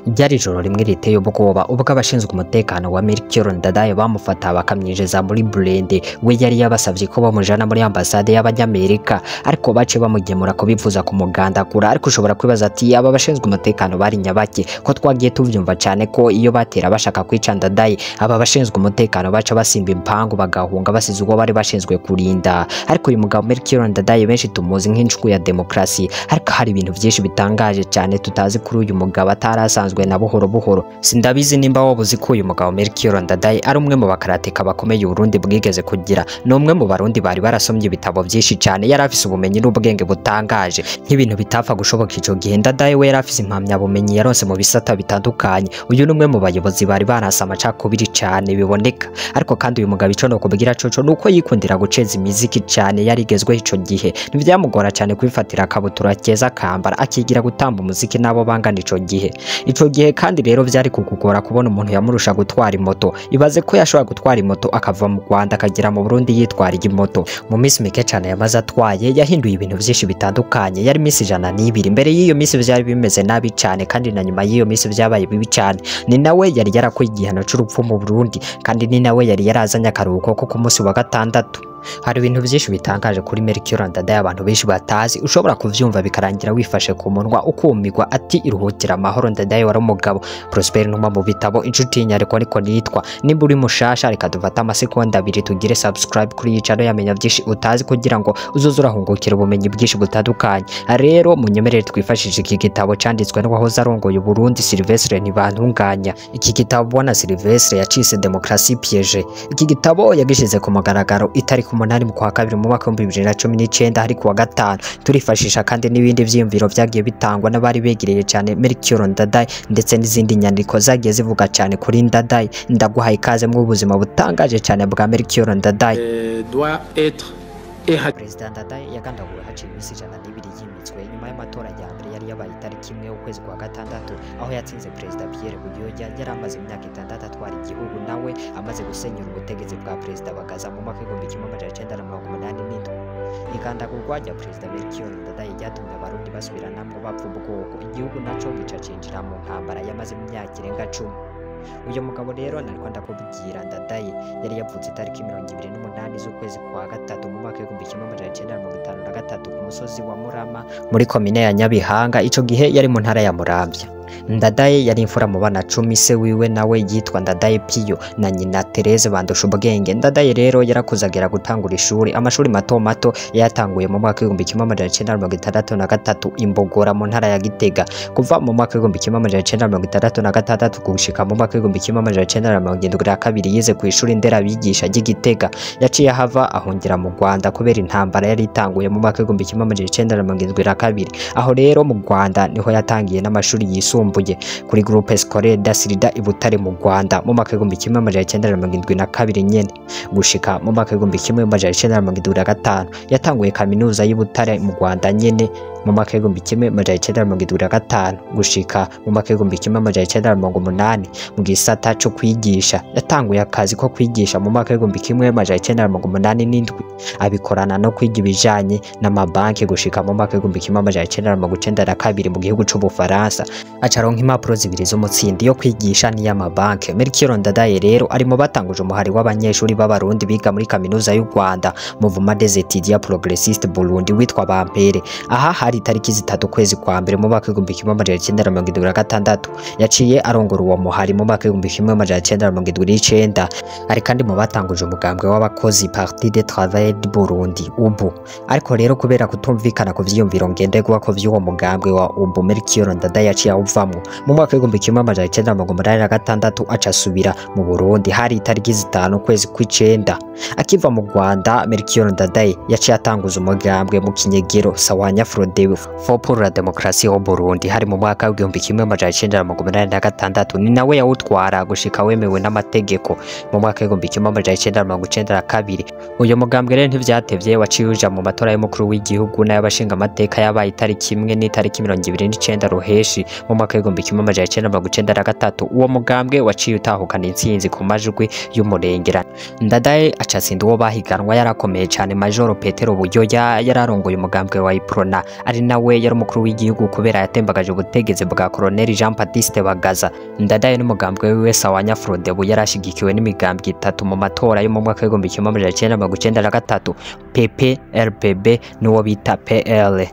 Ryari ijoro rimwe riteye ubwoba ubwo abashinzwe umutekano wa Melchior Ndadaye bamufata bakamwinjiza muri burende. We yari yabasabye ko bamujana muri ambasade y'Abanyamerika, ariko bace bamugemura kubivuza kumugandagura. Ariko ushobora kwibaza ati aba bashinzwe umutekano bari nyabake ko twagiye tuvyumva cyane ko iyo batera bashaka kwica Ndadaye aba bashinzwe umutekano baca basimba impangu bagahunga basize uwo bari bashinzwe kurinda. Ariko uyu mugabo Melchior Ndadaye benshi tumuzi nk'inshuku ya demokrasi, ariko hari ibintu byinshi bitangaje cyane tutazi kuri uyu mugabo atarasanzwe na buhoro buhoro. Sindabizi nimba wabuzi ko uyu mugabo Melchior Ndadaye ari umwe mu bakarateka bakomeye Burundi bwigeze kugira. Ni umwe mu barundi bari barasomye ibitabo byinshi cyane, yari afise ubumenyi n'ubwenge butangaje nk'ibintu bitapfa gushoboka ico gihe. Ndadaye we yari afise impamyabumenyi yaronse mu bisata bitandukanye. Uyu ni umwe mu bayobozi bari baranse amacakubiri cyane biboneka. Ariko kandi uyu mugabo ico no kubwira coco nuko yikundira guceza imiziki cyane yarigezweho ico gihe. Ntivyamugora cyane kwifatira akabutura keza akambara akigira gutamba umuziki nabo bangana ico gihe. Ico gihe kandi rero vyari kugugora kubona umuntu yamurusha gutwara imoto. Ibaze ko yashobora gutwara imoto akava mu Rwanda akagera mu Burundi yitwariye imoto. Mu minsi mike cyane yamaze atwaye yahinduye ibintu vyinshi bitandukanye. Yari minsi 102. Mbere y'iyo minsi vyari bimeze nabi cyane, kandi na nyuma y'iyo minsi vyabaye bibi cyane. Ni nawe yari yarakuye igihano c'urupfu mu Burundi, kandi ni nawe yari yarazanye akaruhuko ko ku munsi wa gatandatu. Hari ibintu byinshi bitangaje kuri Melchior Ndadaye abantu benshi batazi, ushobora kuvyumva bikarangira wifashe ku munwa ukumirwa ati iruhukira amahoro Ndadaye wari umugabo. Prosper Ntuma mu bitabo inshuti y'inyariko niko nitwa. Nimba uri mushasha reka dufate amasegonda abiri tugire subscribe kuri iyi channel yamenya byinshi utazi kugira ngo uzoze urahungukira ubumenyi bwinshi butandukanye. Rero munyemerere twifashishe iki gitabo canditswe n'uwahoze arongoye Burundi Sylvestre Ntibantunganya. Iki gitabo bwana Sylvestre yacise Démocratie piégée. Iki gitabo yagishize ku mugaragaro itariki 8 mu kwa kabiri mu mwaka 2019 hari kuwa gatanu. Turifashisha kandi n'ibindi vyiyumviro vyagiye bitangwa n'abari begereye cyane Melchior Ndadaye ndetse n'izindi nyandiko zagiye zivuga cyane kuri Ndadaye. Ndaguhaye ikaze mu buzima butangaje cyane bwa Melchior Ndadaye. Doit être Perezida Ndadaye yagandaguwe haciye iminsi 102 yimitswe nyuma y'amatora ya mbere yari yabaye itariki 1 ukwezi kwa gatandatu, aho yatsinze Perezida Pierre Buyoya yari amaze imyaka 6 atwara igihugu, nawe amaze gusenyura ubutegetsi bwa Perezida Bagaza mu mwaka 1987. Igandagurwa rya Perezida Melchior Ndadaye ryatumye abarundi basubiranamwo bapfa ubwoko, igihugu naco gica cinjira mu ntambara yamaze imyaka irenga 10. Uyu mugabo rero nariko ndakubwira Ndadaye yari yavutse itariki 28 z'ukwezi kwa gatatu mu mwaka 1953 ku musozi wa Murama muri komine ya Nyabihanga. Ico gihe yari mu ntara ya Muramvya. Ndadaye yari imfura mu bana 10, se wiwe nawe yitwa Ndadaye Pio na nyina Therese Bandusha ubwenge. Ndadaye rero yarakuzagera gutangura ishuri, amashuri mato mato yatanguye mu mwaka 1963 imbogora mu ntara ya Gitega. Kuva mu mwaka 1966 gushika mu mwaka 1972 yize ku ishuri nderabigisha ry'Igitega. Yaciye ahava ahungira mu Rwanda kubera intambara yari itanguye mu mwaka 1972. Aho rero mu Rwanda niho yatangiye n'amashuri yisumbuye kuri Groupe Scolaire d'Asirida i Butare mu Rwanda mu mwaka 1972 nyene gushika mu mwaka 1975. Yatanguye kaminuza y'i Butare mu Rwanda nyene mu mwaka 1975 gushika mu mwaka 1980 mu gisata cyo kwigisha. Yatanguye akazi ko kwigisha mu mwaka 1987, abikorana no kwiga ibijanye n'amabanki gushika mu mwaka 1992 mu gihugu c'Ubufaransa. Acaronka impapuro zibiri z'umutsindi yo kwigisha n'iy'amabanki. Melchior Ndadaye rero ari mu batanguje umuhari w'abanyeshuri b'abarundi biga muri kaminuza y'u Rwanda Mouvement des étudiants progressistes Burundi witwa Bampere. Aha hari itariki 3 kwezi kwa mbere mu mwaka 1976. Yaciye arongora uwo muhari mu mwaka 1979. Ari kandi mu batanguje umugambwe w'abakozi Parti des Travailleurs du Burundi UBU. Ariko rero kubera kutumvikana ku vyiyumviro ngenderwa ko vy'uwo mugambwe wa UBU, Melchior Ndadaye yaciye awuvamwo mu mwaka 1986 aca asubira mu Burundi. Hari itariki 5 kwezi kw'icenda. Akiva mu Rwanda Melchior Ndadaye yaciye atanguza umugambwe mu kinyegero Sawanya Frodebu for la démocratie au Burundi. Hari mu mwaka 1986. Ni nawe yawutwara gushika wemewe n'amategeko mu mwaka 1992. Uyu mugambwe rero ntivyatevye waciye uja mu matora y'umukuru w'igihugu n'ay'abashinga amateka yabaye itariki 1 n'itariki 29 Ruheshi mu mwaka 1993. Uwo mugambwe waciye utahukana intsinzi ku majwi y'umurengera. Ndadaye acatsinda uwo bahiganwa yarakomeye cyane Majoro Petero Buyoya yararongoye umugambwe wa Iprona. ari nawe yari umukuru w'igihugu kubera yatembagaje ubutegetsi bwa Colonel Jean Baptiste Bagaza. Ndadaye n'umugambwe wiwe Sawanya Frodebu yari ashigikiwe n'imigambwe itatu mu matora yo mu mwaka w'1993, PP, RPB n'uwo bita PL.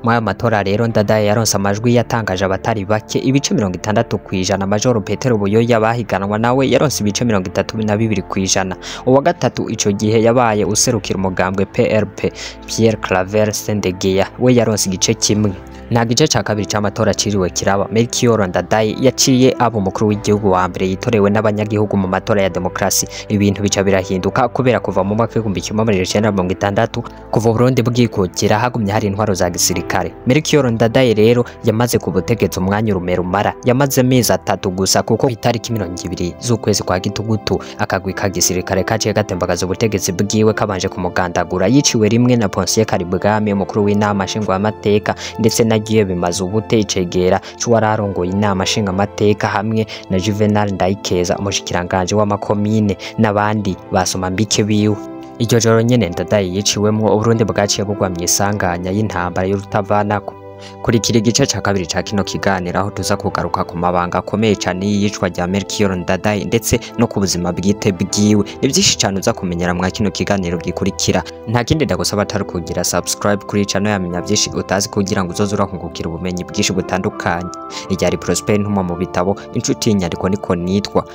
Muri ayo matora rero Ndadaye yaronse amajwi yatangaje abatari bake, ibice 60%. Majoro Petero Buyoya bahiganwa nawe yaronse ibice 32%. Uwa gatatu ico gihe yabaye userukira umugambwe PRP, Pierre Claver Sendegeya, we yaronse igice kimwe. Nta gice ca kabiri c'amatora ciriwe kiraba. Melchior Ndadaye yaciye aba umukuru w'igihugu wa mbere yitorewe n'abanyagihugu mu matora ya demokrasi. Ibintu bica birahinduka kubera kuva mu mwaka w'1960, kuva Burundi bwikukira, hagumye hari intwaro za gisirikare. Melchior Ndadaye rero yamaze ku butegetsi umwanya urumerumara, yamaze amezi 3 gusa, kuko itariki 20 z'ukwezi kwa Gitugutu akagwi ka gisirikare kaciye gatembagaza ubutegetsi bwiwe kabanje kumugandagura. Yiciwe rimwe na Ponsier Karibwami, umukuru w'inama nshingwamateka, ndetse na Giye bimaze ubute icegera c'uwararongoye inama nshingamateka, hamwe na Juvenal Ndayikeza, umushikiranganje w'amakomine, n'abandi basoma mbike biwe. Iryo joro nyene Ndadaye yiciwemwo, Uburundi bwaciye bugwa mw'isanganya y'intambara y'urutavanako. Kurikira igice ca kabiri ca kino kiganiro, aho tuza kugaruka ku mabanga akomeye cane y'iyicwa rya Melchior Ndadaye ndetse no ku buzima bwite bwiwe. Ni vyinshi cane uza kumenyera mwa kino kiganiro gikurikira. Nta kindi ndagusaba atari kugira subscribe kuri channel ya Menya Vyinshi Utazi, kugira ngo uzoze urakungukira ubumenyi bwinshi butandukanye. Iryari Prosper Ntumwa mu bitabo, inshuti y'inyandiko niko nitwa.